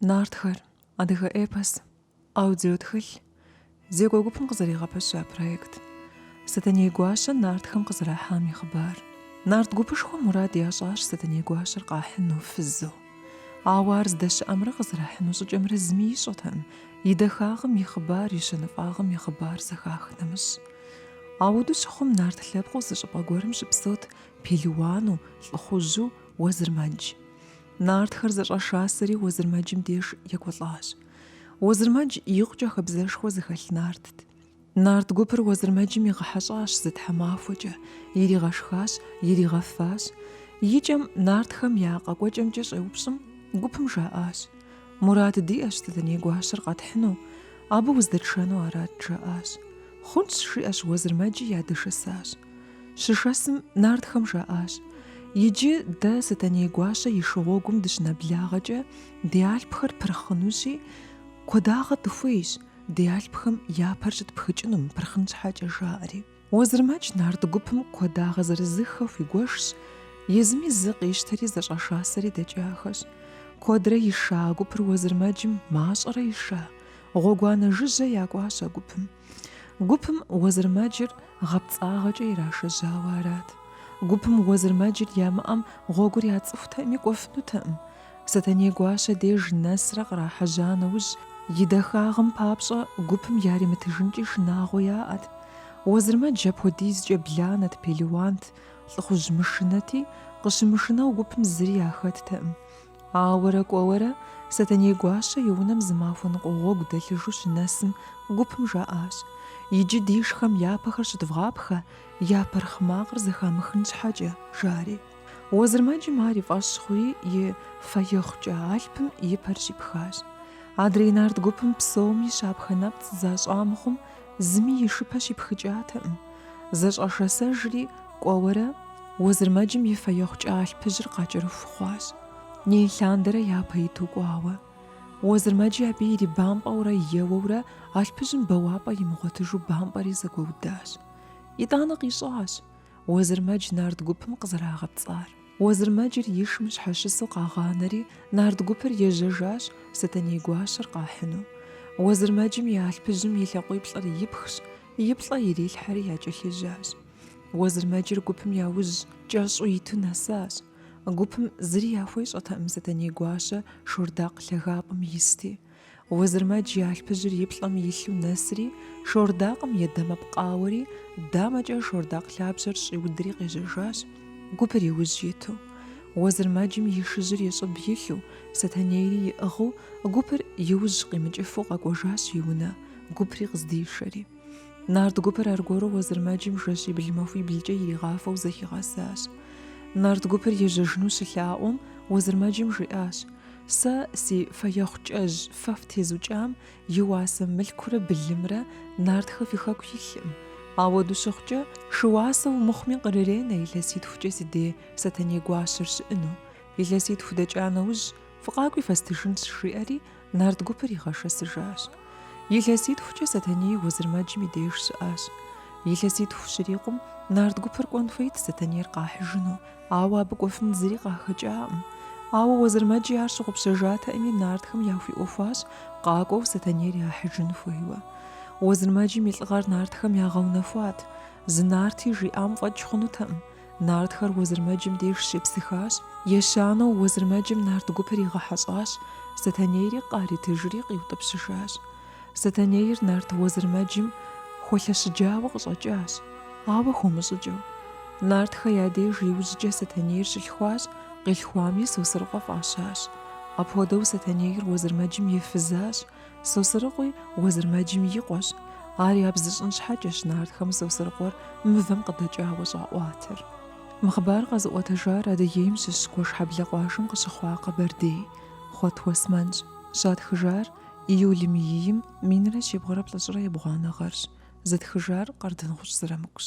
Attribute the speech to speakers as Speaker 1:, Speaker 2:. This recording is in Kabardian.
Speaker 1: Нартхэр, адыгэ эпос, аудиотхылъ, Зекӏуэ гупым къызэригъэпэща проект. Сэтэней гуащэ нартхэм къызэрахьам и хъыбар. Нарт гупышхуэм мурад ящӏащ Сэтэней гуащэр къахьыну фызу. Ауэ ар здэщыӏэмрэ къызэрахьыну щӏыкӏэмрэ зыми ищӏэтэкъым, и дахагъым и хъыбар, и щэныфӏагъым и хъыбар зэхах нэмыщӏ. Ауэдэу щыхъум, нарт лъэпкъыу зы щӏыпӏэ гуэрым щыпсэут пелуану, лӏыхъужьу Уэзырмэдж. Нартхэр зэщӏэшасэри Уэзырмэджым деж екӏуэлӏащ. Уэзырмэдж икъукӏэ хабзэшхуэ зыхэлъ нартт. Нарт гупыр Уэзырмэджым игъэхьэщӏащ зы тхьэмахуэкӏэ, иригъэшхащ, иригъэфащ. Икӏэм нартхэм я къэкӏуэкӏэмкӏэ щӏеупщӏым, гупым жаӏащ, Мурад диӏэщ Сэтэней гуащэр къэтхьыну, абы уздэтшэну арат, жаӏащ. Хъунщ, жиӏэщ Уэзырмэджи ядэшэсащ. Щышэсым нартхэм жаӏащ, Иджы дэ Сэтэней гуащэ и шыгъуэгум дыщынэблагъэкӏэ ди алъпхэр пырхъынущи, куэдагъэ дыхуейщ, ди алъпхэм я пэр щытпхыкӏынум пырхъын щхьэкӏэ, жаӏэри. Уэзырмэдж нарт гупым куэдагъэ зырызыххэ хуигуэшщ, езыми зы къищтэри зэщӏэшасэри дэкӏахэщ. Куэдрэ иша а гупыр Уэзырмэджым мащӏэрэ иша, гъуэгуанэ жыжьэ якӏуащ а гупым. Гупым Уэзырмэджыр гъэпцӏагъэкӏэ ирашэжьауэ арат. Гупым Уэзырмэджыр ямыӏэм гъуэгур яцӏыхутэӏыми кӏуэфынутэӏым. Сэтэней гуащэ деж нэсрэ кърахьэжьа нэужь, и дахагъым папщӏэ гупым яримытыжынкӏи шынагъуэ яӏэт. Уэзырмэдж апхуэдизкӏэ бланэт, пелуант, лӏыхъужь мышынэти, къыщымышынэу гупым зыри яхэттэӏым. Ауэрэ кӏуэуэрэ Сэтэней гуащэ и унэм зы махуэ ныкъуэ гъуэгу дэлъыжу щынэсым, гупым жаӏащ, Иджы дишхэм я пэхэр щыдвгъапхэ, я пырхъ макъыр зэхамыхын щхьэкӏэ, жари. Уэзырмэджым ар и фӏэщ хъури и Фэехъукӏэ алъпым и пэр щипхащ. Адрей нарт гупым псоми щапхэ нэпцӏ защӏа мыхъум, зыми и шыпэ щипхыкӏатэкъым. Зэщӏэшэсэжри, кӏуэуэрэ, Уэзырмэджым и Фэехъукӏэ алъпыжьыр къакӏэрыху хъуащ. Ней лъандэрэ япэ иту кӏуауэ. Уэзырмэджи абы ирибампӏэурэ еуэурэ алъпыжьым бэуапӏэ имыгъуэтыжу бампӏэри зэгуэудащ. Итӏанэ къищӏащ Уэзырмэдж нарт гупым къызэрагъэпцӏар. Уэзырмэджыр и шым щхьэщысу къагъанэри, нарт гупыр ежьэжащ Сэтэней гуащэр къахьыну. Уэзырмэджым и алъпыжьым и лъакъуиплӏыр ипхщ, и плӏэ ирилъхьэри якӏэлъежьащ. Уэзырмэджыр гупым я ужь кӏэщӏу иту нэсащ. Гупым зыри яхуещӏэтэкъым Сэтэней гуащэ шордакъ лъагапӏэм исти. Уэзырмэдж и алъпыжьыр и плӏэм илъу нэсри, шордакъым едэмэпкъауэри, дамэкӏэ шордакъ лъабжьэр щӏиудри къежьэжащ, гупыр и ужь иту. Уэзырмэджым и шыжьыр и щӏыб илъу, Сэтэнейри иӏыгъыу, гупыр и ужь къимыкӏыфу къэкӏуэжащ и унэ, гупри къыздишэри. Нарт гупыр аргуэру Уэзырмэджым жэщибл-махуиблкӏэ иригъафэу зэхигъэсащ. Нарт гупыр ежьэжыну щылъаӏуэм, Уэзырмэджым жиӏащ, Сэ си Фэехъукӏэжь фэ фтезукӏам и уасэ мылъкурэ былымрэ нартхэ фи хэку илъым. Ауэду щыхъукӏэ, шы уасэу мыхъуми кърыренэ илъэситхукӏэ си дей Сэтэней гуащэр щыӏэну. Илъэситху дэкӏа нэужь, фыкъакӏуи фэстыжынщ, жиӏэри нарт гупыр игъэшэсыжащ. Илъэситхукӏэ Сэтэней Уэзырмэджым и деж щыӏащ. Илъэситху щрикъум, нарт гупыр кӏуэн хуейт Сэтэнейр къахьыжыну, ауэ абы кӏуэфын зыри къахэкӏакъым. Ауэ Уэзырмэджи ар щыгъупщэжатэкъыми нартхэм яхуиӏуэхуащ къакӏуэу Сэтэнейр яхьыжын хуейуэ. Уэзырмэджым и лӏыгъэр нартхэм ягъэунэхуат. Зы нарти жиӏам фӏэкӏ хъунутэкъым. Нартхэр Уэзырмэджым деж щепсыхащ. Ещанэу Уэзырмэджым нарт гупыр игъэхьэщӏащ, Сэтэнейри къаритыжри къиутӏыпщыжащ. Сэтэнейр нарт Уэзырмэджым хуэлъэщыджауэ къыщӏэкӏащ, ауэ хомыщӏыкӏыу. Нартхэ я деж иужькӏэ Сэтэнейр щылъхуащ, къилъхуами Сосрыкъуэ фӏащащ. Апхуэдэу Сэтэнейр Уэзырмэджым и фызащ, Сосрыкъуи Уэзырмэджым и къуэщ. Ар ябзыщӏын щхьэкӏэщ нартхэм Сосрыкъуэр мывэм къыдэкӏауэ щӏаӏуатэр. Мы хъыбар къэзыӏуэтэжар Адыгейм щыщ Куэшхьэблэ къуажэм къыщыхъуа къэбэрдей Хъуэт Уэсмэнщ. Щатхыжар июлым и ийым минрэ щибгъурэ плӏыщӏрэ ебгъуанэ гъэрщ. Зытхыжар Къардэнгъущӏ Зырамыкущ.